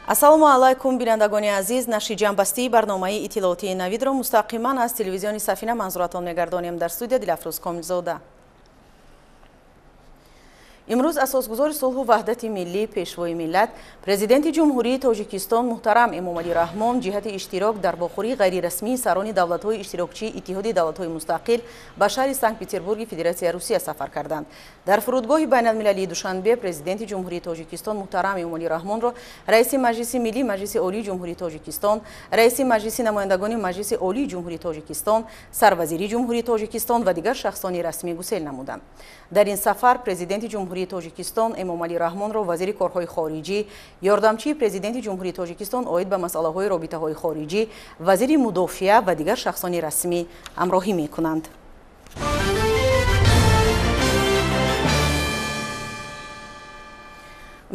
Ассалому алайкум, бинандагони азиз. Нашри ҷамъбастии барномаи иттилоотии Навидро мустақиман аз телевизиони Сафина манзуратон мегардонем. Дар студия Дилафрӯз Комилзода. Имрӯз асосгузори сулҳу ваҳдати миллӣ, пешвои миллат, президенти Ҷумҳурии Тоҷикистон муҳтарам Эмомалӣ Раҳмон ҷиҳати иштирок дар вохӯрии ғайрирасмии сарони давлатҳои иштирокчии Иттиҳоди давлатҳои мустақил ба шаҳри Санкт-Петербурги Федератсияи Русия сафар карданд. Дар фурудгоҳи байналмилалии Душанбе президенти Ҷумҳурии Тоҷикистон муҳтарам Эмомалӣ Раҳмонро раиси Маҷлиси Миллӣ Маҷлиси Олии Ҷумҳурии Тоҷикистон, раиси Маҷлиси намояндагони Маҷлиси Олии Ҷумҳурии Тоҷикистон, сарвазири Ҷумҳурии Тоҷикистон ва дигар шахсони расмӣ гусел намуданд. Дар ин сафар президенти Ҷумҳурии Тоҷикистон Эмомалӣ Раҳмонро вазири корҳои хориҷӣ, ёрдамчии президенти Ҷумҳурии Тоҷикистон оид ба масъалаҳои робитаҳои хориҷӣ, вазири мудофиа ва дигар шахсони расмӣ ҳамроҳӣ мекунанд.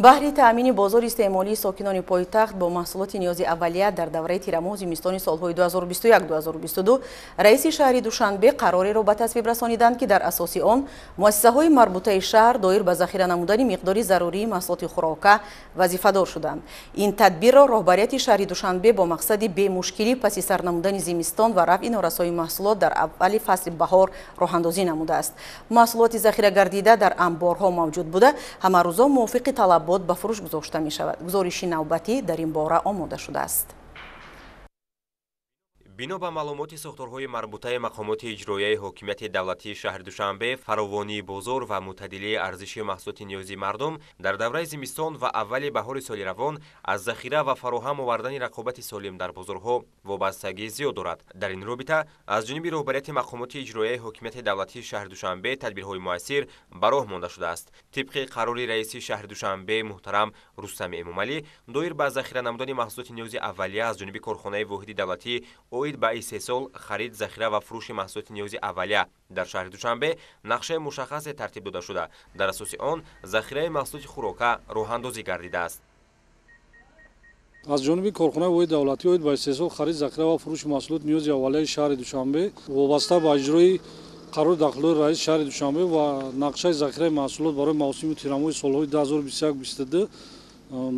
Баҳри таъмини бозори истеъмолии сокинони пойтахт бо маҳсулоти ниёзи аввалия дар давраи тирамоҳу зимистони солҳои 2021-2022 раиси шаҳри Душанбе қарореро ба тасвиб расониданд, ки дар асоси он муассисаҳои марбутаи шаҳр доир ба захира намудани миқдори зарурии маҳсулоти хӯрока вазифадор шуданд. Ин тадбирро роҳбарияти шаҳри Душанбе бо мақсади бемушкилӣ паси сар намудани зимистон ва рафъи норасоии маҳсулот дар аввали фасли баҳор роҳандозӣ намудааст. Маҳсулоти захира гардида дар амборҳо мавҷуд буда, ҳамарӯзо мувофиқи талабот ба фурӯш гузошта мешавад. Гузориши навбатӣ дар ин бора омода шудааст. Бино ба маълумоти сохторҳои марбутаи мақомоти иҷроияи ҳокимияти давлатии шаҳри Душанбе, фаровонии бозор ва мӯътадилии арзиши маҳсулоти ниёзи мардум дар давраи зимистон ва аввали баҳори соли равон аз захира ва фароҳам овардани рақобати солим дар бозорҳо вобастагии зиёд дорад. Дар ин робита аз ҷониби роҳбарияти мақомоти иҷроияи ҳокимияти давлатии шаҳри Душанбе тадбирҳои муассир ба роҳ монда шудааст. Тибқи қарори раиси шаҳри Душанбе муҳтарам Рустами Эмомалӣ доир ба захира намудани маҳсулоти ниёзи аввалия аз ҷониби корхонаи воҳиди давлатӣ оид ба истеҳсол, харид, захира ва фурӯши маҳсулоти ниёзи аввалия дар шаҳри Душанбе нақшаи мушаххасе тартиб дода шуда, дар асоси он захираи маҳсулоти хӯрока роҳандозӣ гардидааст. Аз ҷониби корхонаи воҳиди давлатӣ оид ба истеҳсол, харид, захира ва фурӯши маҳсулоти ниёзи аввалияи шаҳри Душанбе вобаста ба иҷрои қарори дахлдори раиси шаҳри Душанбе ва нақшаи захираи маҳсулот барои мавсими тирамоҳи солҳои 2021-22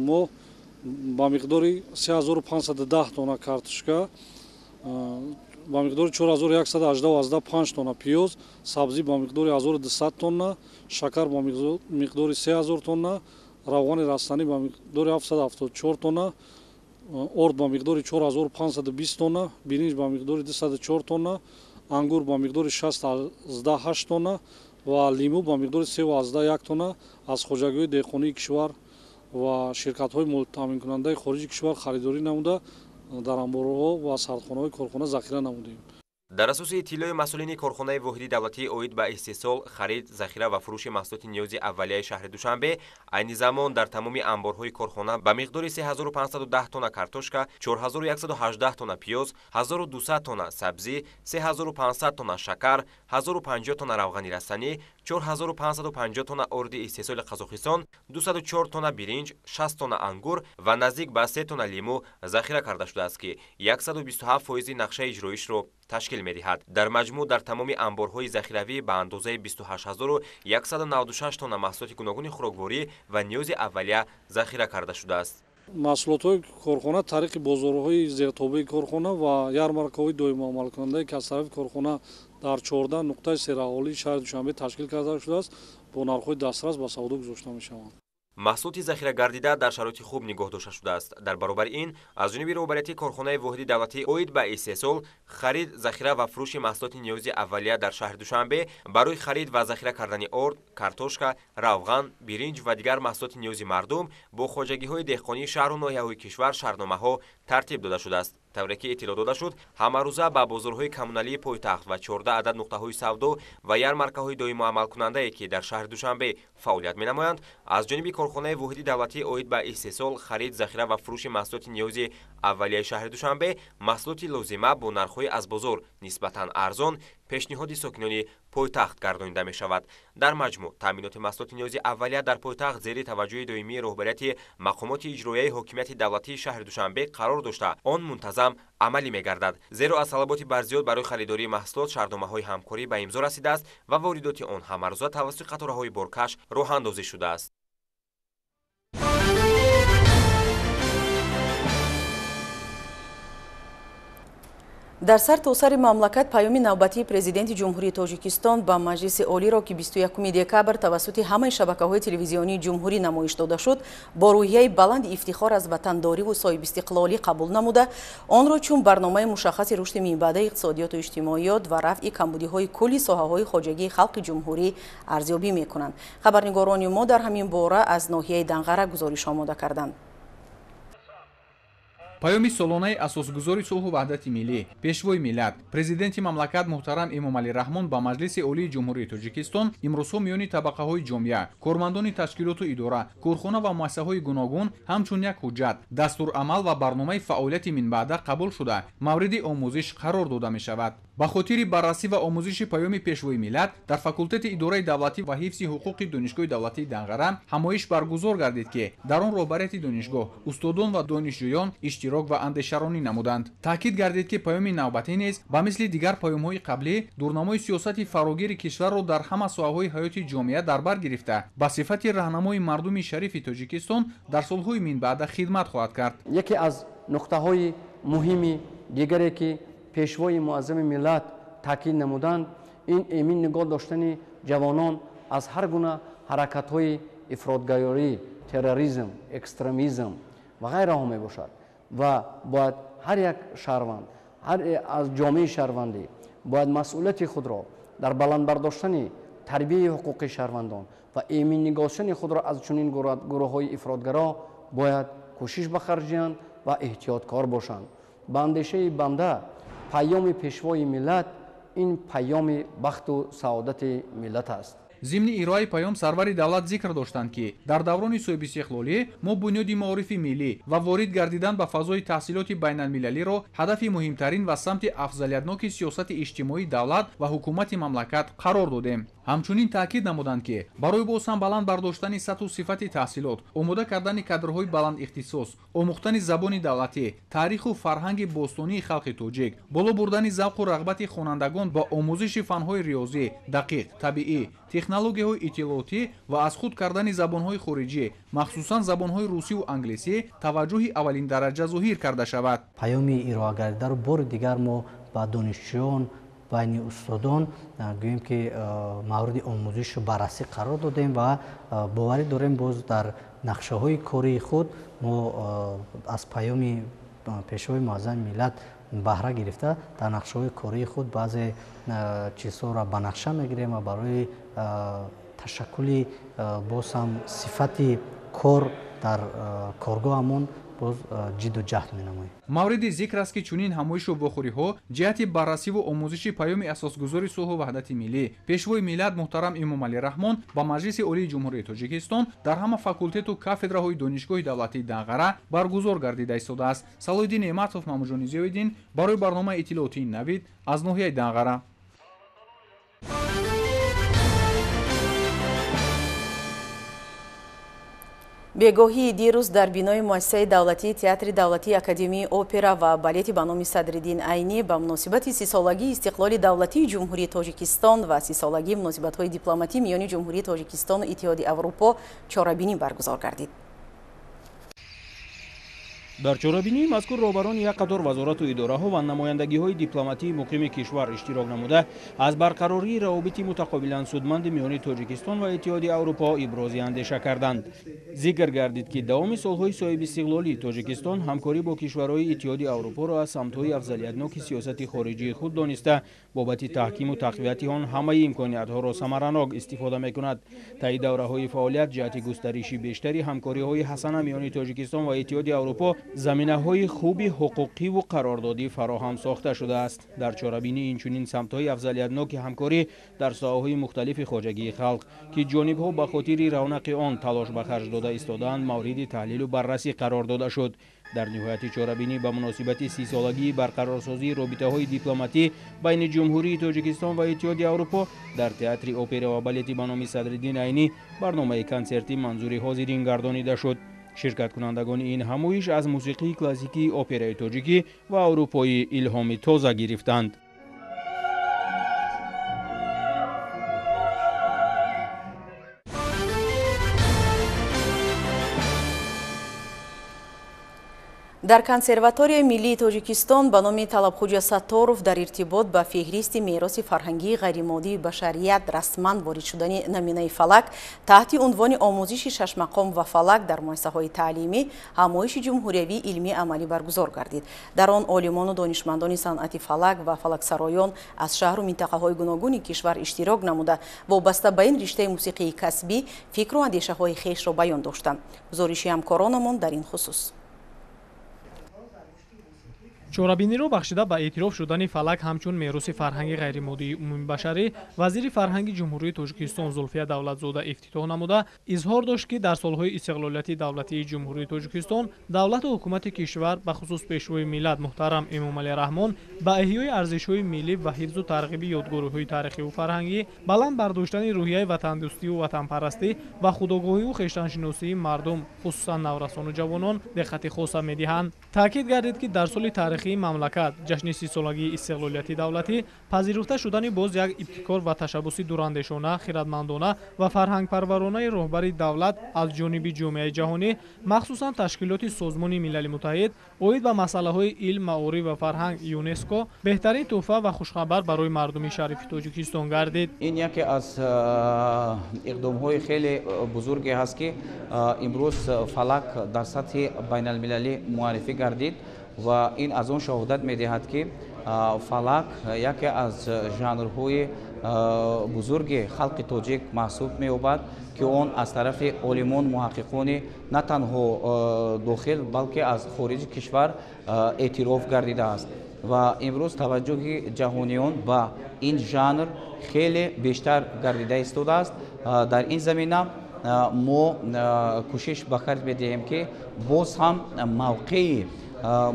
мо ба миқдори 3510 тонна картошка, ба миқдори 4118,5 тонна пиёз, сабзӣ ба миқдори 1200 тонна, шакар ба миқдори 3000 тонна, равғани растанӣ ба миқдори 774 тонна, орд ба миқдори 4520 тонна, биринҷ ба миқдори 204 тонна, ангур ба миқдори 6,8 тонна ва лимӯ ба миқдори 3,1 тонна аз хоҷагиҳои деҳқонии кишвар ва ширкатҳои таъминкунандаи хориҷи кишвар харидорӣ намуда дар амборҳо ва сардхонаҳои корхона захира намудем. Дар асоси иттилои масъулини корхонаи воҳиди давлатӣ оид ба истеҳсол, харид, захира ва фурӯши маҳсулоти ниёзи аввалияи шаҳри Душанбе, айни замон дар тамоми амборҳои корхона ба миқдори 3510 тонна картошка, 4118 тонна пиёз, 1200 тонна сабзӣ, 3500 тонна шакар, 1050 тонна равғани растанӣ, 4550 тонна орди истеҳсоли Қазоқистон, 204 тонна биринҷ, 60 тонна ангур ва наздик ба 3 тонна лимӯ захира карда шудааст, ки 127% нақшаи иҷроишро ташкил медиҳад. Дар маҷмӯъ дар тамоми амборҳои захиравӣ ба андозаи 28196 тонна маҳсулоти гуногуни хӯрокворӣ ва ниёзи аввалия захира карда шудааст. Маҳсулотҳои корхона тариқи бозорҳои зертобеи корхона ва ярмаркаҳои доимоамалкунандае, ки аз тарафи корхона дар 14 нуқтаи сераҳолии шаҳри Душанбе ташкил карда шудааст, бо нархҳои дастрас ба савдо гузошта мешаванд. Маҳсулоти захира гардида дар шароити хуб нигоҳ дошта шудааст. Дар баробари ин аз ҷониби роҳбарияти корхонаи воҳиди давлатӣ оид ба истеҳсол, харид, захира ва фурӯши маҳсулоти ниёзи аввалия дар шаҳри Душанбе барои харид ва захира кардани орд, картошка, равған, биринҷ ва дигар маҳсулоти ниёзи мардум бо хоҷагиҳои деҳқонии шаҳру ноҳияҳои кишвар шартномаҳо тартиб дода шудааст. Тавре ки иттилоъ дода шуд, ҳамарӯза ба бозорҳои коммуналии пойтахт ва 14 адад нуқтаҳои савдо ва ярмаркаҳои доимоамалкунандае, ки дар шаҳри Душанбе фаъолият менамоянд, аз ҷониби корхонаи воҳиди давлатӣ оид ба истеҳсол, харид, захира ва фурӯши маҳсулоти ниёзи аввалияи шаҳри Душанбе маҳсулоти лозима бо нархҳои аз бозор нисбатан арзон пешниҳоди сокинони пойтахт гардонида мешавад. Дар маҷмӯъ таъминоти маҳсулоти ниёзи аввалия дар пойтахт зери таваҷҷӯҳи доимии роҳбарияти мақомоти иҷроияи ҳокимияти давлатии шаҳри Душанбе қарор дошта, он мунтазам амалӣ мегардад. Зеро аз талаботи барзиёд барои харидории маҳсулот шартномаҳои ҳамкорӣ ба имзо расидааст ва воридоти он ҳамарӯза тавассути қатораҳои боркаш роҳандозӣ шудааст. Дар сар то сари мамлакат паёми навбатии президенти Ҷумҳурии Тоҷикистон ба Маҷлиси Олиро, ки 21 декабр тавассути ҳамаи шабакаҳои телевизионии ҷумҳурӣ намоиш дода шуд, бо рӯҳияи баланди ифтихор аз ватандориву соҳибистиқлолӣ қабул намуда, онро чун барномаи мушаххаси рушди минбаъдаи иқтисодиёту иҷтимоиёт ва рафъи камбудиҳои кулли соҳаҳои хоҷагии халқи ҷумҳурӣ арзёбӣ мекунанд. Хабарнигорони мо дар ҳамин бора аз ноҳияи Данғара гузориш омода карданд. Паёми солонаи асосгузори сулҳу ваҳдати миллӣ, пешвои миллат, президенти мамлакат муҳтарам Эмомалӣ Раҳмон ба Маҷлиси Олии Ҷумҳурии Тоҷикистон имрӯзҳо миёни табақаҳои ҷомеа, кормандони ташкилоту идора, корхона ва муассисаҳои гуногун ҳамчун як ҳуҷҷат, дастурамал ва барномаи фаъолияти минбаъда қабул шуда, мавриди омӯзиш қарор дода мешавад. Ба хотири баррасӣ ва омӯзиши паёми пешвои миллат дар факултети идораи давлатӣ ва ҳифзи ҳуқуқи Донишгоҳи давлатии Данғара ҳамоиш баргузор гардид, ки дар он роҳбарияти донишгоҳ, устодон ва донишҷӯён иштирок ва андешаронӣ намуданд. Таъкид гардид, ки паёми навбатӣ низ ба мисли дигар паёмҳои қаблӣ дурнамои сиёсати фарогири кишварро дар ҳама соҳаҳои ҳаёти ҷомеа дар бар гирифта, ба сифати раҳнамои мардуми шарифи Тоҷикистон дар солҳои минбаъда хидмат хоҳад кард. Яке аз нуқтаҳои муҳими дигаре, ки пешвои муаззами миллат таъкид намуданд, ин эмин нигоҳ доштани ҷавонон аз ҳар гуна ҳаракатҳои ифротгароӣ, терроризм, экстремизм ва ғайраҳо мебошад ва бояд ҳар як шаҳрванд, ҳар аз ҷомеаи шаҳрвандӣ бояд масъулияти худро дар баланд бардоштани тарбияи ҳуқуқи шаҳрвандон ва эмин нигоҳ доштани худро аз чунин гурӯҳҳои ифротгаро бояд кӯшиш ба харҷ диҳанд ва эҳтиёткор бошанд. Ба андешаи банда, паёми пешвои миллат ин паёми бахту саодати миллат аст. Зимни ироаи паём сарвари давлат зикр доштанд, ки дар даврони соҳибистиқлолӣ мо бунёди маорифи миллӣ ва ворид гардидан ба фазои таҳсилоти байналмилалиро ҳадафи муҳимтарин ва самти афзалиятноки сиёсати иҷтимоии давлат ва ҳукумати мамлакат қарор додем. Ҳамчунин таъкид намуданд, ки барои боз ҳам баланд бардоштани сатҳу сифати таҳсилот, омода кардани кадрҳои баландихтисос, омӯхтани забони давлатӣ, таъриху фарҳанги бостонии халқи тоҷик, боло бурдани завқу рағбати хонандагон ба омӯзиши фанҳои риёзӣ, дақиқ, табиӣ, технологияҳои иттилоотӣ ва аз худ кардани забонҳои хориҷӣ, махсусан забонҳои русиву англисӣ, таваҷҷӯҳи аввалиндараҷа зоҳир карда шавад. Паёми ироагардидаро бори дигар мо ба донишҷӯён, байни устодон гӯем, ки мавриди омӯзишу баррасӣ қарор додем ва боварӣ дорем, боз дар нақшаҳои кории худ мо аз паёми пешвои муаззами миллат баҳра гирифта, дар нақшаҳои кории худ баъзе чизҳоро ба нақша мегирем ва барои ташаккули боз ҳам сифати кор дар коргоҳамон боз ҷидду ҷаҳд менамоем. Мавриди зикр аст, ки чунин ҳамоишу вохӯриҳо ҷиҳати баррасиву омӯзиши паёми асосгузори сулҳу ваҳдати миллӣ, пешвои миллат муҳтарам Эмомалӣ Раҳмон ба Маҷлиси Олии Ҷумҳурии Тоҷикистон дар ҳама факултету кафедраҳои Донишгоҳи давлатии Данғара баргузор гардида истодааст. Салоҳиддин Неъматов, Маҳмудҷони Зиёиддин барои барномаи иттилоотии Навид аз ноҳияи Данғара. Бегоҳии дирӯз дар бинои муассисаи давлатии Театри давлатии Академияи опера ва балети ба номи Садриддин Айнӣ ба муносибати 30-солагии истиқлоли давлатии Ҷумҳурии Тоҷикистон ва 30-солагии муносибатҳои дипломатӣ миёни Ҷумҳурии Тоҷикистону Иттиҳоди Аврупо чорабинӣ баргузор гардид. Дар чорабинии мазкур роҳбарони як қатор вазорату идораҳо ва намояндагиҳои дипломатии муқими кишвар иштирок намуда, аз барқарории равобити мутақобилан судманди миёни Тоҷикистон ва Иттиҳоди Аврупо ибрози андеша карданд. Зикр гардид, ки давоми солҳои соҳибистиқлолии Тоҷикистон ҳамкорӣ бо кишварҳои Иттиҳоди Аврупоро аз самтҳои афзалиятноки сиёсати хориҷии худ дониста, бобати таҳкиму тақвияти он ҳамаи имкониятҳоро самаранок истифода мекунад. Таи давраҳои фаъолият ҷиҳати густариши бештари ҳамкориҳои ҳасана миёни Тоҷикистон ва Иттиҳоди Аврупо заминаҳои хуби ҳуқуқиву қарордодӣ фароҳам сохта шудааст. Дар чорабинӣ инчунин самтҳои афзалиятноки ҳамкорӣ дар соҳаҳои мухталифи хоҷагии халқ, ки ҷонибҳо ба хотири равнақи он талош ба харҷ дода истодаанд, мавриди таҳлилу баррасӣ қарор дода шуд. Дар ниҳояти чорабинӣ ба муносибати 30-солагии барқарорсозии робитаҳои дипломатӣ байни Ҷумҳурии Тоҷикистон ва Иттиҳоди Аврупо дар Театри опера ва балети ба номи Садриддин Айнӣ барномаи консертӣ манзури ҳозирин гардонида шуд. Ширкаткунандагони ин ҳамоиш аз мусиқии классикии операи тоҷикӣ ва аврупоӣ илҳоми тоза гирифтанд. Дар Консерваторияи миллии Тоҷикистон ба номи Талабхуҷа Сатторов дар иртибот ба феҳристи мероси фарҳангии ғайримоддии башарият расман ворид шудани намунаи фалак таҳти унвони омӯзиши шашмақом ва фалак дар муассисаҳои таълимӣ ҳамоиши ҷумҳуриявии илмии амалӣ баргузор гардид. Дар он олимону донишмандони санъати фалак ва фалаксароён аз шаҳру минтақаҳои гуногуни кишвар иштирок намуда, вобаста ба ин риштаи мусиқии касбӣ фикру андешаҳои хешро баён доштанд. Гузориши ҳамкоронамон дар ин хусус. Чорабиниро бахшида ба эътироф шудани фалак ҳамчун мероси фарҳанги ғайримоддии умумибашарӣ вазири фарҳанги Ҷумҳурии Тоҷикистон Зулфия Давлатзода ифтитоҳ намуда, изҳор дошт, ки дар солҳои истиқлолияти давлатии Ҷумҳурии Тоҷикистон давлату ҳукумати кишвар, бахусус Пешвои миллат муҳтарам Эмомалӣ Раҳмон ба эҳёи арзишҳои миллӣ ва ҳифзу тарғиби ёдгориҳои таърихиву фарҳангӣ, баланд бардоштани рӯҳияи ватандӯстиву ватанпарастӣ ва худогоҳиву хештаншиносии мардум, хусусан наврасону ҷавонон, диққати хоса медиҳанд. Таъкид гардид, ки дар соли таърихии мамлакат, ҷашни 30-солагии истиқлолияти давлатӣ, пазируфта шудани боз як ибтикор ва ташаббуси дурандешона, хиратмандона ва фарҳангпарваронаи роҳбари давлат аз ҷониби ҷомеаи ҷаҳонӣ, махсусан ташкилоти Созмони Милали Муттаҳид оид ба масъалаҳои илм, маориф ва фарҳанг ЮНЕСКО беҳтарин тӯҳфа ва хушхабар барои мардуми шарифи Тоҷикистон гардид. Ин яке аз иқдомҳои хеле бузурге ҳаст, ки имрӯз фалак дар сатҳи байналмилалӣ муаррифӣ гардид ва ин аз он шаҳодат медиҳад, ки фалак яке аз жанрҳои бузурги халқи тоҷик маҳсуб меёбад, ки он аз тарафи олимон, муҳаққиқони на танҳо дохил, балки аз хориҷи кишвар эътироф гардидааст. Ва имрӯз таваҷҷӯҳи ҷаҳониён ба ин жанр хеле бештар гардида истодааст. Дар ин замина мо кӯшиш ба харҷ медиҳем, ки боз ҳам мавқеи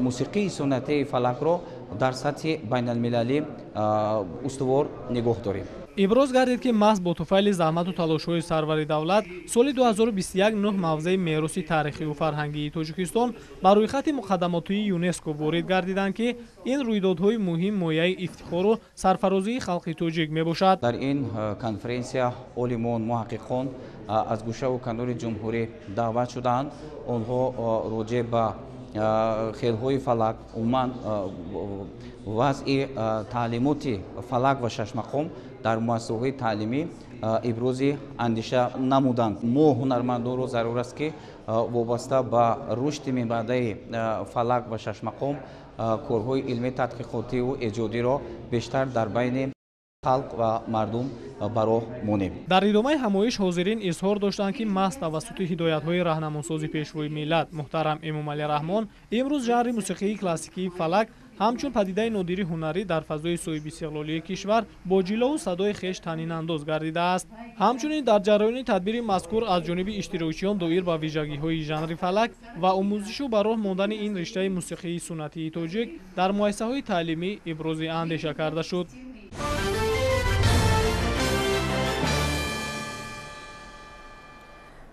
мусиқии суннатии фалакро дар сатҳи байналмилалӣ устувор нигоҳ дорем. Иброз гардид, ки маҳз бо туфайли заҳмату талошҳои сарвари давлат соли 2021 нӯҳ мавзеи мероси таърихиву фарҳангии Тоҷикистон ба рӯйхати муқаддамотии ЮНЕСКО ворид гардиданд, ки ин рӯйдодҳои муҳим мояи ифтихору сарфарозии халқи тоҷик мебошад. Дар ин конференсия олимон, муҳаққиқон аз гӯшаву канори ҷумҳурӣ даъват шудаанд. Онҳо роҷеъ ба хелҳои фалак, умуман вазъи таълимоти фалак ва шашмақом дар муассисаҳои таълимӣ ибрози андеша намуданд. Мо ҳунармандонро зарур аст, ки вобаста ба рушди минбаъдаи фалак ва шашмақом корҳои илмии тадқиқотиву эҷодиро бештар дар байни халқ ва мардум ба роҳ монем. Дар идомаи ҳамоиш ҳозирин изҳор доштанд, ки маҳз тавассути ҳидоятҳои раҳнамонсози Пешвои миллат муҳтарам Эмомалӣ Раҳмон имрӯз жанри мусиқии классикии фалак ҳамчун падидаи нодири ҳунарӣ дар фазои соҳибистиқлолии кишвар бо ҷилову садои хеш танинандоз гардидааст. Ҳамчунин дар ҷараёни тадбири мазкур аз ҷониби иштирокчиён доир ба вижагиҳои жанри фалак ва омӯзишу ба роҳ мондани ин риштаи мусиқии суннатии тоҷик дар муассисаҳои таълимӣ ибрози андеша карда шуд.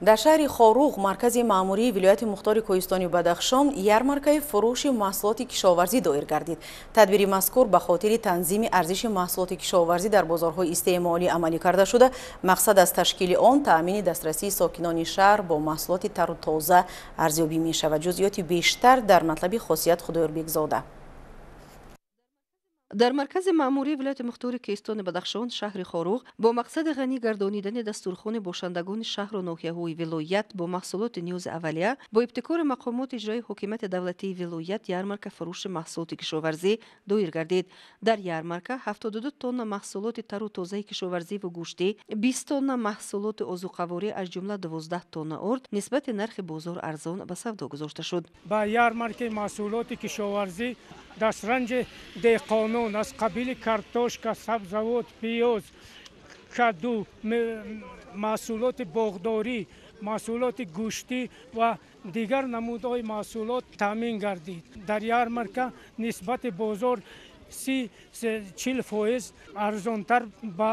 Дар шаҳри Хоруғ, маркази маъмурии вилояти мухтори Кӯҳистони Бадахшон, ярмаркаи фурӯши маҳсулоти кишоварзӣ доир гардид. Тадбири мазкур ба хотири танзими арзиши маҳсулоти кишоварзӣ дар бозорҳои истеъмолӣ амалӣ карда шуда, мақсад аз ташкили он таъмини дастрасии сокинони шаҳр бо маҳсулоти тару тоза арзёбӣ мешавад. Ҷузъиёти бештар дар матлаби Хосият Худоёрбекзода. Дар маркази маъмурии вилояти мухтори Кӯҳистони Бадахшон, шаҳри Хоруғ, бо мақсади ғанӣ гардонидани дастурхони бошандагони шаҳру ноҳияҳои вилоят бо маҳсулоти ниёзи аввалия бо ибтикори мақомоти иҷроии ҳокимияти давлатии вилоят ярмарка фурӯши маҳсулоти кишоварзӣ доир гардид. Дар ярмарка 72 тонна маҳсулоти тару тозаи кишоварзӣ ва гӯштӣ, 20 тонна маҳсулоти озуқаворӣ, аз ҷумла 12 тонна орд нисбати нархи бозор арзон ба савдо гузошта шуд. Ба ярмаркаи маҳсулоти кишоварзӣ дастранҷи деҳқонон аз қабили картошка, сабзавот, пиёз, каду, маҳсулоти боғдорӣ, маҳсулоти гӯштӣ ва дигар намудҳои маҳсулот таъмин гардид. Дар ярмарка нисбати бозор 30-40% арзонтар ба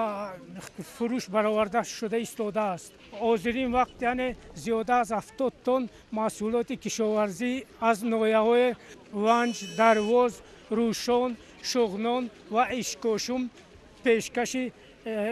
фурӯш бароварда шуда истодааст. Ҳозирин вақт, яъне зиёда аз 70 тонн маҳсулоти кишоварзӣ аз ноҳияҳои Ванҷ, Дарвоз, Рӯшон, Шуғнон ва Ишкошум пешкаши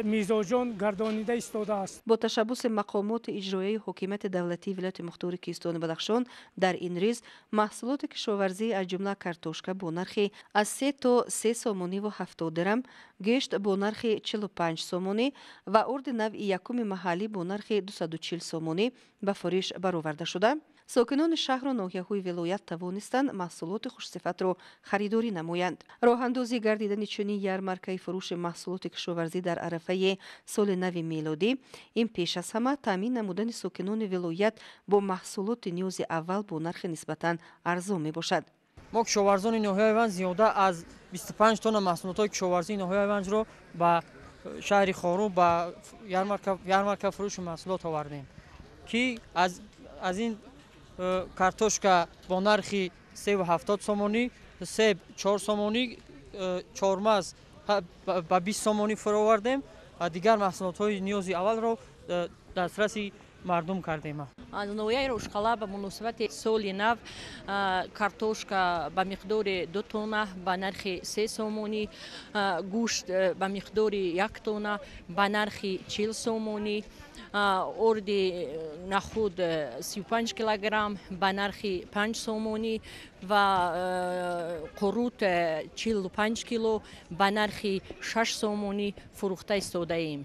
мизоҷон гардонида истодааст. Бо ташаббуси мақомоти иҷроияи ҳокимияти давлатии вилояти мухтори Кӯҳистони Бадахшон дар ин рӯз маҳсулоти кишоварзӣ аз ҷумла картошка бо нархи аз 3 то 3 сомониву 70 дирам, гӯшт бо нархи 45 сомонӣ ва орди навъи якуми маҳаллӣ бо нархи 240 сомонӣ ба фурӯш бароварда шуда, сокинони шаҳру ноҳияҳои вилоят тавонистанд маҳсулоти хушсифатро харидорӣ намоянд. Роҳандозӣ гардидани чунин ярмаркаи фурӯши маҳсулоти кишоварзӣ дар арафаи соли нави мелодӣ ин пеш аз ҳама таъмин намудани сокинони вилоят бо маҳсулоти ниёзи аввал бо нархи нисбатан арзон мебошад. Мо кишоварзони ноҳияи Ванҷ зиёда аз 25 тонна маҳсулотҳои кишоварзии ноҳияи Ванҷро ба шаҳри Хоруғ ба ярмарка фурӯши маҳсулот овардем, ки аз ин картошка бо нархи 3,70 сомонӣ, себ 4 сомонӣ, чормағз ба 20 сомонӣ фуровардем ва дигар маҳсулотҳои ниёзи аввалро дастраси мардум кардем. Аз ноҳияи Рӯшқалъа ба муносибати соли нав картошка ба миқдори 2 тонна ба нархи 3 сомонӣ, гӯшт ба миқдори 1 тонна ба нархи 40 сомонӣ, орди нахуд 35 килограмм ба нархи 5 сомонӣ ва қурут 45 кило ба нархи 6 сомонӣ фурӯхта истодаем.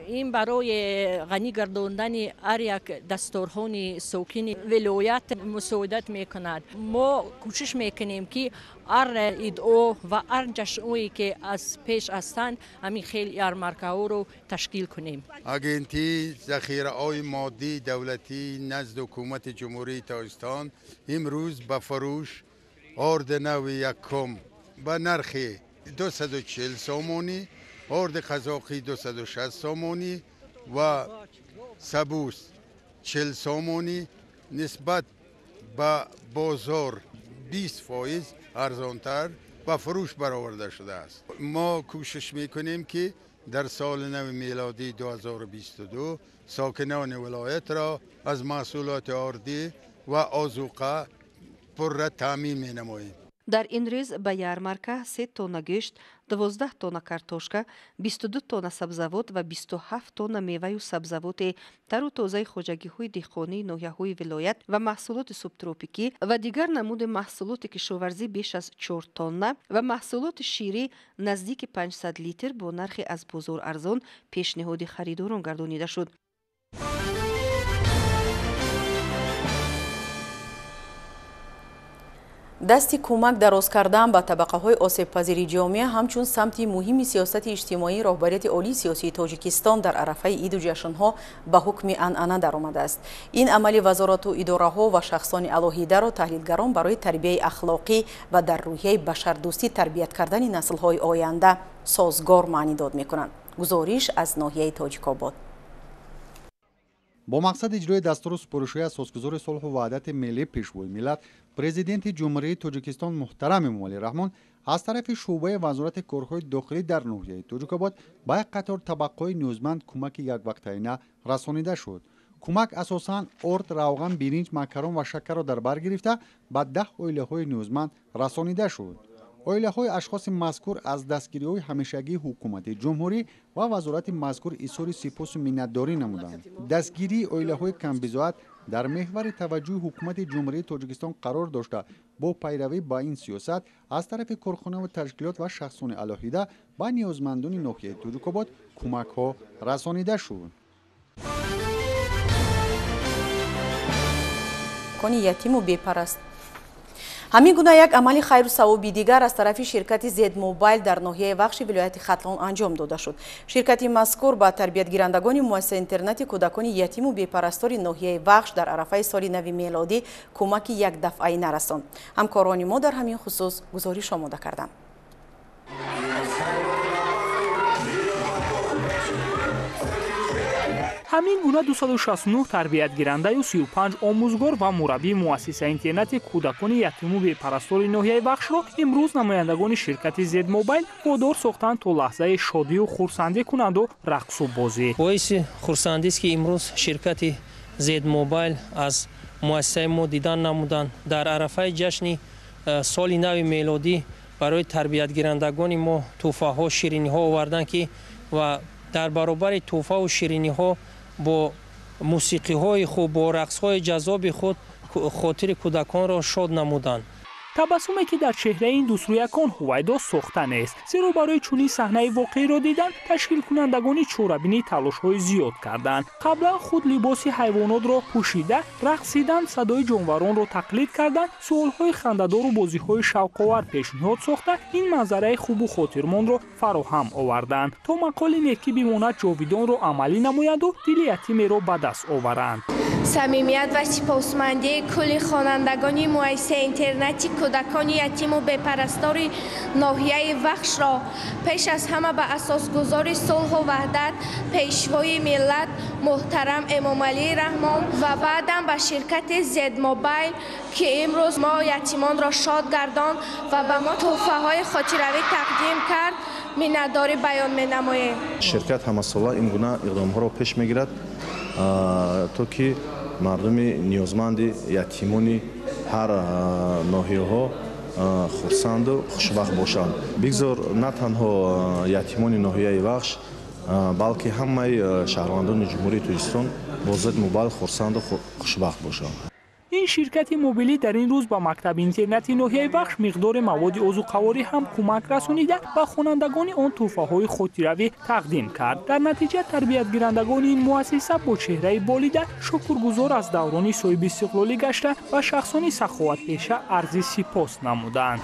Ин барои ғанӣ гардондани ҳар як дасторхони сокини вилоят мусоидат мекунад. Мо кӯшиш мекунем, ки ҳар идҳо ва ҳар ҷашнҳое ки аз пеш ҳастанд, ҳамин хел ярмаркаҳоро ташкил кунем. Агентии захираҳои моддии давлатӣ назди ҳукумати Ҷумҳурии Тоҷикистон имрӯз ба фурӯш орди нави якум ба нархи 240 сомонӣ, орди қазоқӣ 260 сомонӣ ва сабус 40 сомонӣ нисбат ба бозор 20% арзонтар ба фурӯш бароварда шудааст. Мо кӯшиш мекунем, ки дар соли нави мелодӣ 2022 сокинони вилоятро аз маҳсулоти ордӣ ва озуқа пурра таъмин менамоем. Дар ин рӯз ба ярмарка 3 тонна гӯшт, 12 тонна картошка, 22 тонна сабзавот ва 27 тонна меваю сабзавоти тару тозаи хоҷагиҳои деҳқонии ноҳияҳои вилоят ва маҳсулоти субтропикӣ ва дигар намуди маҳсулоти кишоварзӣ беш аз 4 тонна ва маҳсулоти ширӣ наздики 500 литр бо нархи аз бозор арзон пешниҳоди харидорон гардонида шуд. Дасти кӯмак дароз кардан ба табақаҳои осебпазири ҷомеа ҳамчун самти муҳими сиёсати иҷтимоии роҳбарияти олии сиёсии Тоҷикистон дар арафаи иду ҷашнҳо ба ҳукми анъана даромадааст. Ин амали вазорату идораҳо ва шахсони алоҳидаро таҳлилгарон барои тарбияи ахлоқӣ ва дар рӯҳияи башардӯстӣ тарбият кардани наслҳои оянда созгор маънидод мекунанд. Гузориш аз ноҳияи Тоҷикобод. Бо мақсади иҷрои дастуру супоришҳои асосгузори сулҳу ваҳдати миллӣ, Пешвои миллат, Президенти Ҷумҳурии Тоҷикистон муҳтарам Эмомалӣ Раҳмон аз тарафи шӯъбаи Вазорати корҳои дохилӣ дар ноҳияи Тоҷикобод ба як қатор табақаҳои ниёзманд кӯмаки яквақтаина расонида шуд. Кӯмак асосан орд, равған, биринҷ, макарон ва шакарро дар бар гирифта ба 10 оилаҳои ниёзманд расонида шуд. Оилаҳои ашхоси мазкур аз дастгириҳои ҳамешагии ҳукумати ҷумҳурӣ ва вазорати мазкур изҳори сипосу миннатдорӣ намуданд. Дастгирии оилаҳои камбизоат дар меҳвари таваҷҷӯҳи ҳукумати Ҷумҳурии Тоҷикистон қарор дошта, бо пайравӣ ба ин сиёсат аз тарафи корхонаву ташкилот ва шахсони алоҳида ба ниёзмандони ноҳияи Тоҷикобод кӯмакҳо расонида шуд. Ятиму бепараст. Ҳамин гуна як амали хайру савоби дигар аз тарафи ширкати Зедмобайл дар ноҳияи Вахши вилояти Хатлон анҷом дода шуд. Ширкати мазкур ба тарбиятгирандагони муассисаи интернати кӯдакони ятиму бепарастори ноҳияи Вахш дар арафаи соли нави мелодӣ кӯмаки якдафъаина расонд. Ҳамкорони мо дар ҳамин хусус гузориш омода карданд. Ҳамин гуна 269 тарбиятгирандаю 35 омӯзгор ва мураббии муассисаи интернати кӯдакони ятиму бепарастори ноҳияи Вахшро имрӯз намояндагони ширкати Зедмобайл водор сохтанд то лаҳзаи шодию хурсандӣ кунанду рақсу бозӣ. Боиси хурсандист, ки имрӯз ширкати Зедмобайл аз муассисаи мо дидан намуданд. Дар арафаи ҷашни соли нави мелодӣ барои тарбиятгирандагони мо тӯҳфаҳо, шириниҳо оварданд, ки ва Дар баробари тӯҳфаву шириниҳо бо мусиқиҳои хуб, бо рақсҳои ҷаззоби худ хотири кӯдаконро шод намуданд. Табассуме ки дар чеҳраи ин дӯстрӯякон ҳувайдо сохта нест, зеро барои чунин саҳнаи воқеиро дидан ташкилкунандагони чорабинӣ талошҳои зиёд карданд. Қаблан худ либоси ҳайвонотро пӯшида рақсидан, садои ҷонваронро тақлид кардан, суолҳои хандадору бозиҳои шавқовар пешниҳод сохта ин манзараи хубу хотирмонро фароҳам оварданд, то мақоли некӣ бимонад ҷовидонро амалӣ намоянду дили ятимеро ба даст оваранд. Самимият ва сипосмандии кулли хонандагони муассисаи интернати кӯдакони ятиму бепарастори ноҳияи Вахшро пеш аз ҳама ба асосгузори сулҳу ваҳдат, пешвои миллат муҳтарам Эмомалӣ Раҳмон ва баъдам ба ширкати Зедмобайл, ки имрӯз мо ятимонро шод гардонд ва ба мо тӯҳфаҳои хотиравӣ тақдим кард, миннатдорӣ баён менамоем. Ширкат ҳамасола ин гуна иқдомҳоро пеш мегирад, то ки мардуми ниёзманди ятимони ҳар ноҳияҳо хурсанду хушбахт бошанд. Бигзор на танҳо ятимони ноҳияи Вахш, балки ҳамаи шаҳрвандони Ҷумҳурии Тоҷикистон бо Зедмобайл хурсанду хушбахт бошанд. Ин ширкати мобилӣ дар ин рӯз ба мактаби интернати ноҳияи Вахш миқдори маводи озуқаворӣ ҳам кӯмак расонида ба хонандагони он тӯҳфаҳои хотиравӣ тақдим кард. Дар натиҷа тарбиятгирандагони ин муассиса бо чеҳраи болида шукргузор аз даврони соҳибистиқлолӣ гашта ва шахсони саховатпеша арзи сипос намуданд.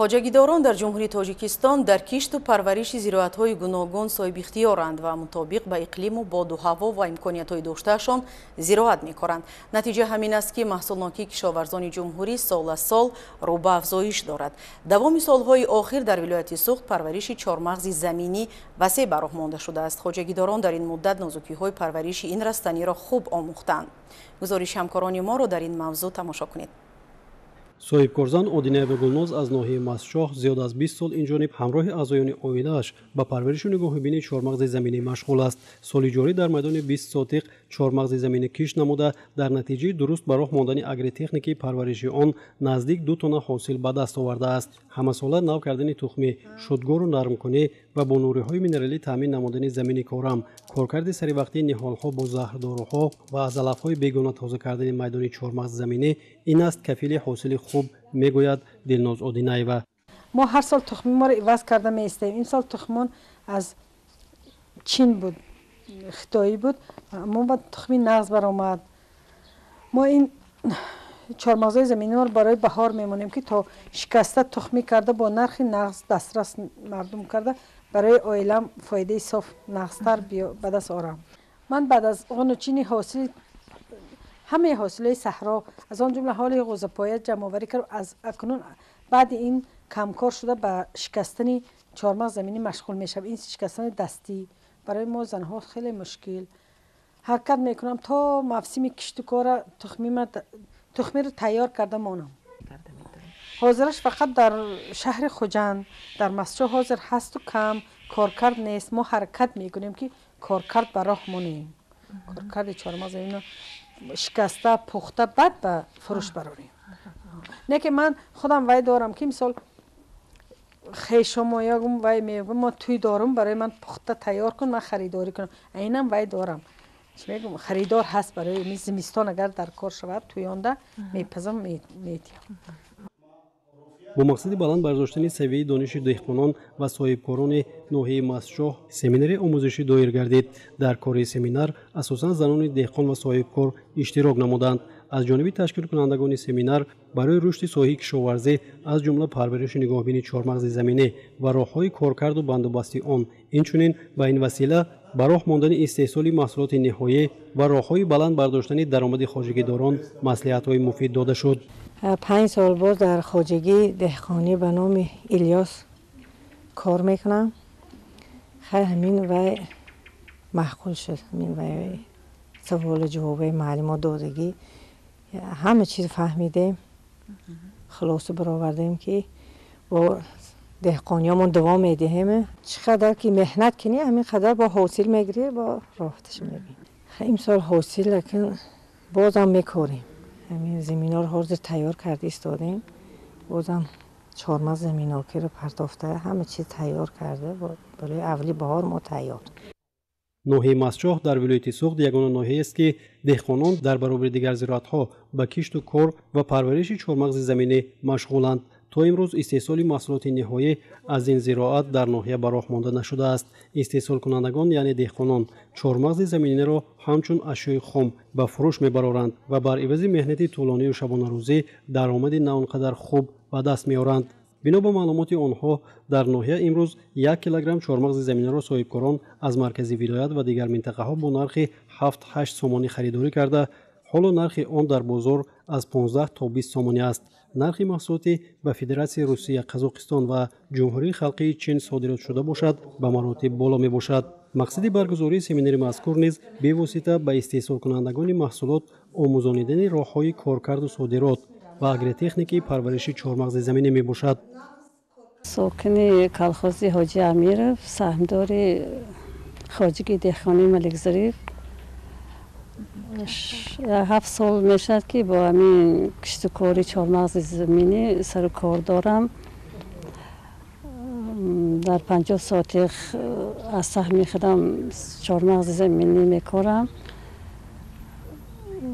Хоҷагидорон дар Ҷумҳурии Тоҷикистон дар кишту парвариши зироатҳои гуногун соҳибихтиёранд ва мутобиқ ба иқлиму боду ҳаво ва имкониятҳои доштаашон зироат мекоранд. Натиҷа ҳамин аст, ки маҳсулнокии кишоварзони ҷумҳурӣ сол аз сол рӯ ба афзоиш дорад. Давоми солҳои охир дар вилояти Суғд парвариши чормағзи заминӣ васеъ ба роҳ монда шудааст. Хоҷагидорон дар ин муддат нозукиҳои парвариши ин растаниро хуб омӯхтанд. Гузориши ҳамкорони моро дар ин мавзӯъ тамошо кунед. Соҳибкорзан Одинаева Гулноз аз ноҳияи Мастчоҳ зиёд аз 20 сол инҷониб ҳамроҳи аъзоёни оилааш ба парваришу нигоҳубини чормағзи заминӣ машғул аст. Соли ҷорӣ дар майдони 20 сотиқ чормағзи заминӣ кишт намуда, дар натиҷаи дуруст ба роҳ мондани агротехникаи парвариши он наздик 2 тонна ҳосил ба даст овардааст. Ҳамасола нав кардани тухмӣ, шудгору нармкунӣ ва бо нуриҳои минералӣ таъмин намудани замини корам, коркарди саривақтии ниҳолҳо бо заҳрдоруҳо ва аз алафҳои бегона тоза кардани майдони чормағзи заминӣ ин аст кафили ҳосили хуб, мегӯяд Дилноз Одинаева. Мо ҳар сол тухми моро иваз карда меистем. Имсол тухмон аз Чин буд, хитоӣ буд, мо ба тухми нағз баромад. Мо ин чормағзҳои заминиро барои баҳор мемонем, ки то шикаста тухмӣ карда бо нархи нағз дастрас мардум карда барои оилам фоидаи соф нағзтар ба даст орам. Ман баъд аз ғунучини ҳосили ҳамаи ҳосилаи саҳро, аз он ҷумла ҳоли ғӯзапоя ҷамъоварӣ кард, аз акнун баъди ин камкор шуда ба шикастани чормағз заминӣ машғул мешавам. Ин шикастани дастӣ барои мо занҳо хеле мушкил. Ҳаракат мекунам то мавсими кишту кора тухмиро тайёр карда монам. Ҳозираш фақат дар шаҳри Хуҷанд, дар Мастчоҳ ҳозир ҳасту кам, коркард нест. Мо ҳаракат мекунем, ки коркард ба роҳ монем. Коркарди чормағз заминиро шикаста, пухта, баъд ба фурӯш барорем. Не ки ман худам вай дорам, ки мисол хешомо ягум вай мегӯм, мо тӯй дорум, барои ман пухта тайёр кун, ман харидорӣ кунам. Айнан вай дорам. Чӣ мегӯм, харидор ҳаст барои зимистон, агар дар кор шавад, тӯёнда мепазам, метиҳам. Бо мақсади баланд бардоштани савияи дониши деҳқонон ва соҳибкорони ноҳияи Мастчоҳ семинари омӯзишӣ доир гардид. Дар кори семинар асосан занони деҳқон ва соҳибкор иштирок намуданд. Аз ҷониби ташкилкунандагони семинар барои рушди соҳаи кишоварзӣ, аз ҷумла парваришу нигоҳбини чормағзи заминӣ ва роҳҳои коркарду бандубасти он, инчунин ба ин васила ба роҳ мондани истеҳсоли маҳсулоти ниҳоӣ ва роҳҳои баланд бардоштани даромади хоҷагидорон маслиҳатҳои муфид дода шуд. 5 сол боз дар хоҷагии деҳқонӣ ба номи Илёс кор мекунам. Хай ҳамин вай маъқул шуд, ҳамин вай саволу ҷавобаи маълумот додагӣ ҳама чиз фаҳмидем, хулоса баровардем, ки бо деҳқониёмон давом медиҳем. Чӣ қадар ки меҳнат кунӣ, ҳамин қадар бо ҳосил мегирӣ, бо роҳаташ мебинӣ. Имсол ҳосил лекин бозам мекорем. Ҳамин заминҳоро ҳозир тайёр карда истодем, Бозам чормағз заминокиро партофта, ҳама чиз тайёр карда, барои аввали баҳор мо тайёр. Ноҳияи Мастчоҳ дар вилояти Суғд ягона ноҳияест, ки деҳқонон дар баробари дигар зироатҳо ба кишту кор ва парвариши чормағзи заминӣ машғуланд. То имрӯз истеҳсоли маҳсулоти ниҳоӣ аз ин зироат дар ноҳия ба роҳ монда нашудааст. Истеҳсолкунандагон, яъне деҳқонон, чормағзи заминиро ҳамчун ашёи хом ба фурӯш мебароранд ва бар ивази меҳнати тӯлонию шабонарӯзӣ даромади на он қадар хуб ба даст меоранд. Бино ба маълумоти онҳо, дар ноҳия имрӯз 1 килограмм чормағзи заминиро соҳибкорон аз маркази вилоят ва дигар минтақаҳо бо нархи 7-8 сомонӣ харидорӣ карда, ҳоло нархи он дар бозор аз 15 то 20 сомонӣ аст. Нархи маҳсулоти ба Федератсияи Русия, Қазоқистон ва Ҷумҳурии Халқии Чин содирот шуда бошад, ба маротиб боло мебошад. Мақсади баргузории семинари мазкур низ бевосита ба истеҳсолкунандагони маҳсулот омӯзонидани роҳҳои коркарду содирот ва агротехникаи парвариши чормағзи заминӣ мебошад. Сокини колхози Ҳоҷи Амиров, саҳмдори хоҷагии деҳқонии Маликзариф. 7 сол мешавад, ки бо ҳамин киштукори чормағзи заминӣ сару кор дорам. Дар 50 сотиқ аз саҳми худам чормағзи заминӣ мекорам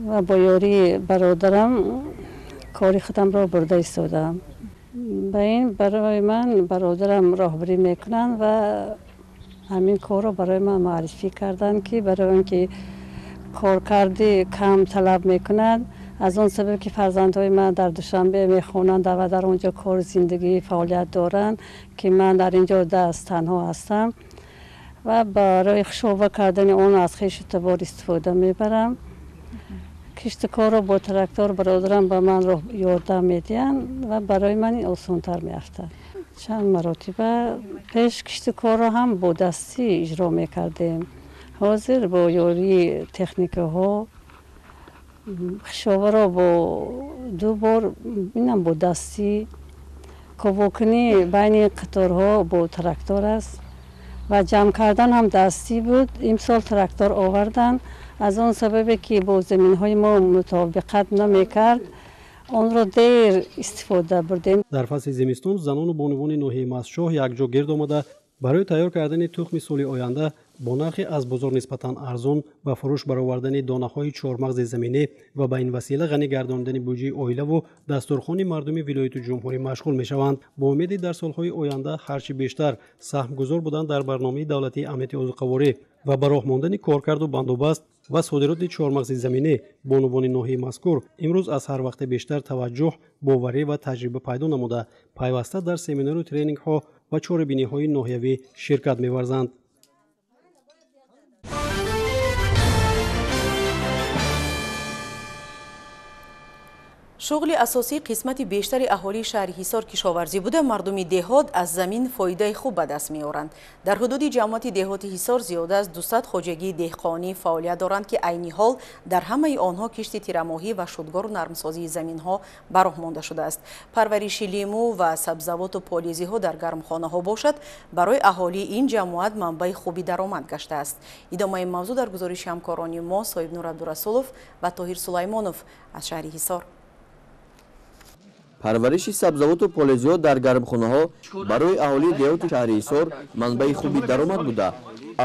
ва бо ёрии бародарам кори худамро бурда истодаам. Ба ин барои ман бародарам роҳбарӣ мекунанд ва ҳамин корро барои ман муаррифӣ карданд, ки барои он ки коркарди кам талаб мекунад, аз он сабаб ки фарзандҳои ман дар Душанбе мехонанд ва дар он ҷо кори зиндагӣ фаъолият доранд, ки ман дар ин ҷо даст танҳо ҳастам ва барои хушова кардани он аз хешу табор истифода мебарам. Кишту корро бо трактор бародарам ба ман ёрдам медиҳанд ва барои ман ин осонтар меафтад. Чанд маротиба пеш кишту корро ҳам бо дастӣ иҷро мекардем. Ҳозир бо ёрии техникаҳо хишоваро бо 2 бор, инам бо дастӣ, ковокунӣ байни қаторҳо бо трактор аст ва ҷамъ кардан ҳам дастӣ буд. Имсол трактор оварданд. Аз он сабабе ки бо заминҳои мо мутобиқат намекард, онро дер истифода бурдем. Дар фасли зимистон занону бонувони ноҳияи Мастчоҳ якҷо гирд омада барои тайёр кардани тухми соли оянда бо нархи аз бозор нисбатан арзон ба фурӯш баровардани донаҳои чормағзи заминӣ ва ба ин васила ғанӣ гардондани буҷаи оилаву дастурхони мардуми вилояту ҷумҳурӣ машғул мешаванд. Бо умеди дар солҳои оянда ҳарчи бештар саҳмгузор будан дар барномаи давлатии амнияти озуқаворӣ ва ба роҳ мондани коркарду бандобаст ва содироти чормағзи заминӣ, бонувони ноҳияи мазкур имрӯз аз ҳар вақте бештар таваҷҷӯҳ, боварӣ ва таҷриба пайдо намуда, пайваста дар семинару тренингҳо ва чорабиниҳои ноҳиявӣ ширкат меварзанд. Шуғли асосии қисмати бештари аҳолии шаҳри Ҳисор кишоварзӣ буда, мардуми деҳот аз замин фоидаи хуб ба даст меоранд. Дар ҳудуди ҷамоати деҳоти Ҳисор зиёда аз 200 хоҷагии деҳқонӣ фаъолият доранд, ки айни ҳол дар ҳамаи онҳо кишти тирамоҳӣ ва шудгору нармсозии заминҳо ба роҳ монда шудааст. Парвариши лимӯ ва сабзавоту полизиҳо дар гармхонаҳо бошад, барои аҳолии ин ҷамоат манбаи хуби даромад гаштааст. Идомаи мавзӯъ дар гузориши ҳамкорони мо Соҳибнур Абдурасулов ва Тоҳир Сулаймонов аз шаҳри Ҳисор. Парвариши сабзавоту полезиҳо дар гармхонаҳо барои аҳолии деҳоти шаҳри Ҳисор манбаи хуби даромад буда,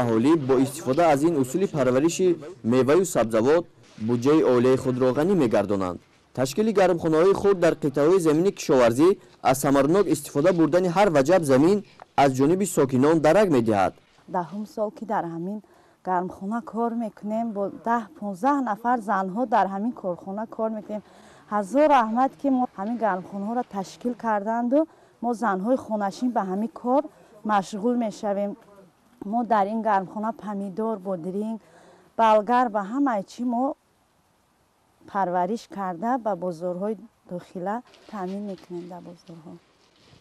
аҳолӣ бо истифода аз ин усули парвариши меваю сабзавот буҷаи оилаи худро ғанӣ мегардонанд. Ташкили гармхонаҳои хурд дар қитъаҳои замини кишоварзӣ аз самарнок истифода бурдани ҳар ваҷаб замин аз ҷониби сокинон дарак медиҳад. 10 сол ки дар ҳамин гармхона кор мекунем, бо 10-15 нафар занҳо дар ҳамин корхона кор мекунем. Ҳазор раҳмат ки мо ҳамин гармхонаҳоро ташкил карданду мо занҳои хонашин ба ҳамин кор машғул мешавем. Мо дар ин гармхона помидор, бодринг, балгар ва ҳамаи чӣ мо парвариш карда ба бозорҳои дохила таъмин мекунем дар бозорҳо.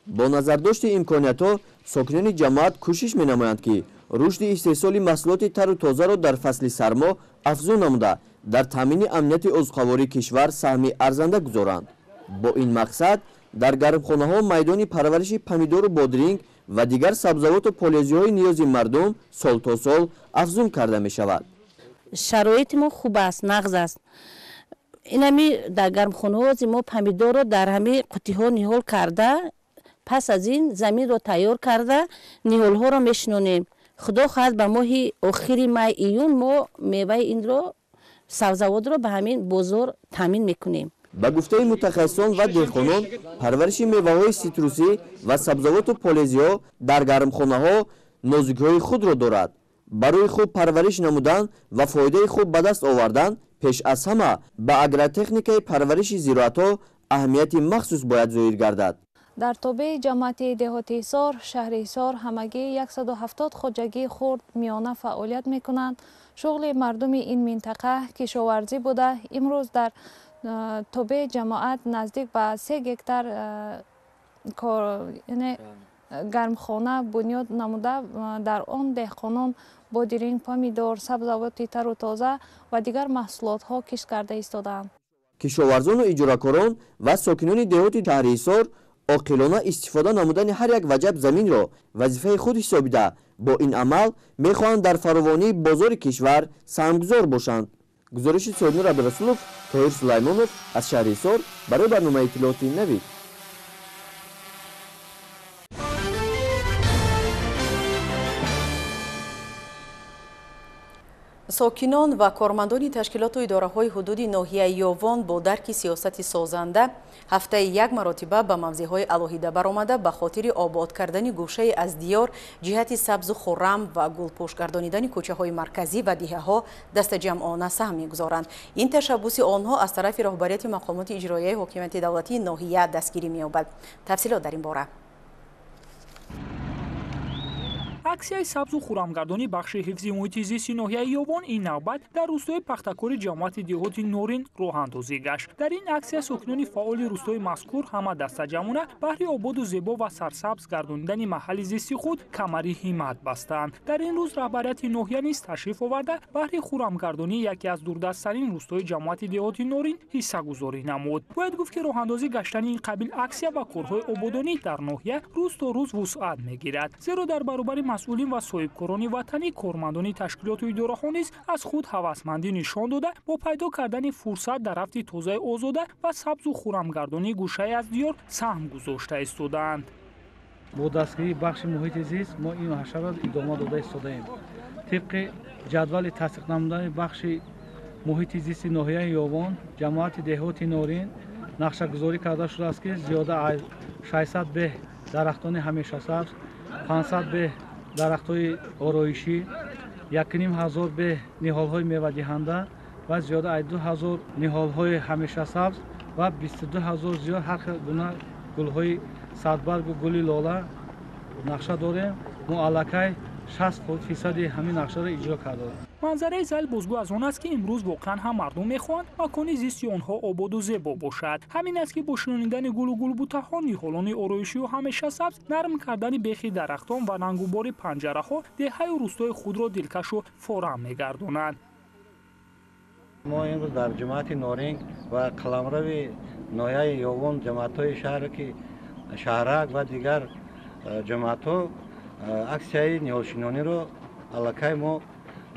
Бо назардошти имкониятҳо сокинони ҷамоат кӯшиш менамоянд, ки рушди истеҳсоли маҳсулоти тару тозаро дар фасли сармо афзун намуда, дар таъмини амнияти озуқавории кишвар саҳми арзанда гузоранд. Бо ин мақсад дар гармхонаҳо майдони парвариши помидору бодринг ва дигар сабзавоту полезиҳои ниёзи мардум сол то сол афзун карда мешавад. Шароити мо хуб аст, нағз аст. Инами дар гармхонаҳо мо помидорро дар ҳамин қуттиҳо ниҳол карда, пас аз ин заминро тайёр карда ниҳолҳоро мешинонем. Худо хоҳад, ба моҳи охири май, июн мо меваи инро, сабзавотро ба ҳамин бозор таъмин мекунем. Ба гуфтаи мутахассисон ва деҳқонон, парвариши меваҳои ситрусӣ ва сабзавоту полезиҳо дар гармхонаҳо нозукиҳои худро дорад. Барои хуб парвариш намудан ва фоидаи хуб ба даст овардан, пеш аз ҳама ба агротехникаи парвариши зироатҳо аҳамияти махсус бояд зоҳир гардад. Дар тобеи ҷамоати деҳоти Ҳисор, шаҳри Ҳисор ҳамагӣ 170 хоҷагии хурд миёна фаъолият мекунанд. Шуғли мардуми ин минтақа кишоварзӣ буда, имрӯз дар тобеи ҷамоат наздик ба 3 гектар гармхона бунёд намуда, дар он деҳқонон бодиринг, помидор, сабзавоти тару тоза ва дигар маҳсулотҳо кишт карда истодаанд. Кишоварзону иҷоракорон ва сокинони деҳоти шаҳри Ҳисор оқилона истифода намудани ҳар як ваҷаб заминро вазифаи худ ҳисобида, бо ин амал мехоҳанд дар фаровонии бозори кишвар саҳмгузор бошанд. Гузориши Соҳибнур Абдурасулов, Тоҳир Сулаймонов аз шаҳри Ҳисор барои барномаи иттилооти Навид. Сокинон ва кормандони ташкилоту идораҳои ҳудуди ноҳияи Ёвон бо дарки сиёсати созанда ҳафтаи як маротиба ба мавзеъҳои алоҳида баромада, ба хотири обод кардани гӯшае аз диёр ҷиҳати сабзу хуррам ва гулпӯш гардонидани кӯчаҳои марказӣ ва диҳаҳо дастаҷамъона саҳм мегузоранд. Ин ташаббуси онҳо аз тарафи роҳбарияти мақомоти иҷроияи ҳокимияти давлатии ноҳия дастгирӣ меёбад. Тафсилот дар ин бора. Аксияи сабзу хурамгардонии бахши ҳифзи муҳити зисти ноҳияи Ёвон ин навбат дар рӯстои Пахтакори ҷамоати деҳоти Норин роҳандозӣ гашт. Дар ин аксия сокинони фаъоли рӯстои мазкур ҳама дастаҷамъона баҳри ободу зебо ва сарсабз гардонидани маҳалли зисти худ камари ҳиммат бастанд. Дар ин рӯз раҳбарияти ноҳия низ ташриф оварда, баҳри хурамгардонии яке аз дурдасттарин рӯстои ҷамоати деҳоти Норин ҳиссагузорӣ намуд. Бояд гуфт, ки роҳандозӣ гаштани ин қабил аксия ва корҳои ободонӣ дар ноҳия рӯз то рӯз вусъат мегирад, зеро дар баробари масъулин ва соҳибкорони ватанӣ кормандони ташкилоту идораҳо низ аз худ ҳавасмандӣ нишон дода, бо пайдо кардани фурсат дар рафти тозаи озода ва сабзу хурамгардонии гӯшае аз диёр саҳм гузошта истодаанд. Бо дастгирии бахши муҳити зист мо ин ҳашарро идома дода истодаем. Тибқи ҷадвали тасдиқ намудани бахши муҳити зисти ноҳияи Ёвон, ҷамоати деҳоти Норин нақшагузорӣ карда шудааст, ки зиёда аз 600 беҳ дарахтони ҳамешасабз, 500 беҳ дарахтҳои ороишӣ, 1500 беҳ ниҳолҳои мевадиҳанда ва зиёда аз 2000 ниҳолҳои ҳамешасабз ва 22000 зиёд ҳар хел гуна гулҳои садбаргу гули лола нақша дорем. Мо аллакай 60% ҳамин нақшаро иҷро кардаем. Манзараи зал бозгӯ аз он аст, ки имрӯз воқеан ҳам мардум мехоҳанд макони зисти онҳо ободу зебо бошад. Ҳамин аст, ки бо шинонидани гулу гулбутаҳо, ниҳолони ороишию ҳамешасабз, нарм кардани бехи дарахтон ва рангубори панҷараҳо деҳаю рӯстои худро дилкашу форам мегардонанд. Мо имрӯз дар ҷамоати Норинг ва қаламрави ноҳияи Ёвон, ҷамоатҳои шаҳр, ки шаҳрак ва дигар ҷамоатҳо аксияи ниҳолшинониро аллакай мо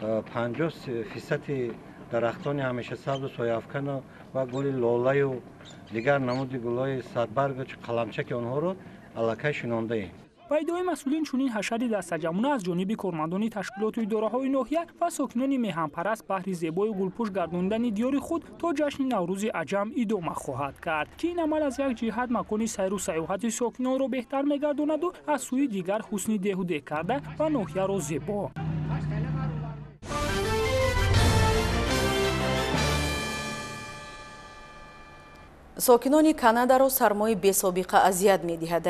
50% дарахтони ҳамешасабзу сояафкану ва гули лолаю дигар намуди гулҳои садбаргу қаламчаки онҳоро аллакай шинондаем. Ба иддаои масъулин, чунин ҳашари дастаҷамъона аз ҷониби кормандони ташкилоту идораҳои ноҳия ва сокинони меҳанпараст баҳри зебою гулпӯш гардонидани диёри худ то ҷашни Наврӯзи аҷам идома хоҳад кард, ки ин амал аз як ҷиҳат макони сайру сайёҳати сокинонро беҳтар мегардонаду аз сӯи дигар ҳусни деҳу деҳ карда ва ноҳияро зебо. Сокинони Канадаро сармои бесобиқа азият медиҳад.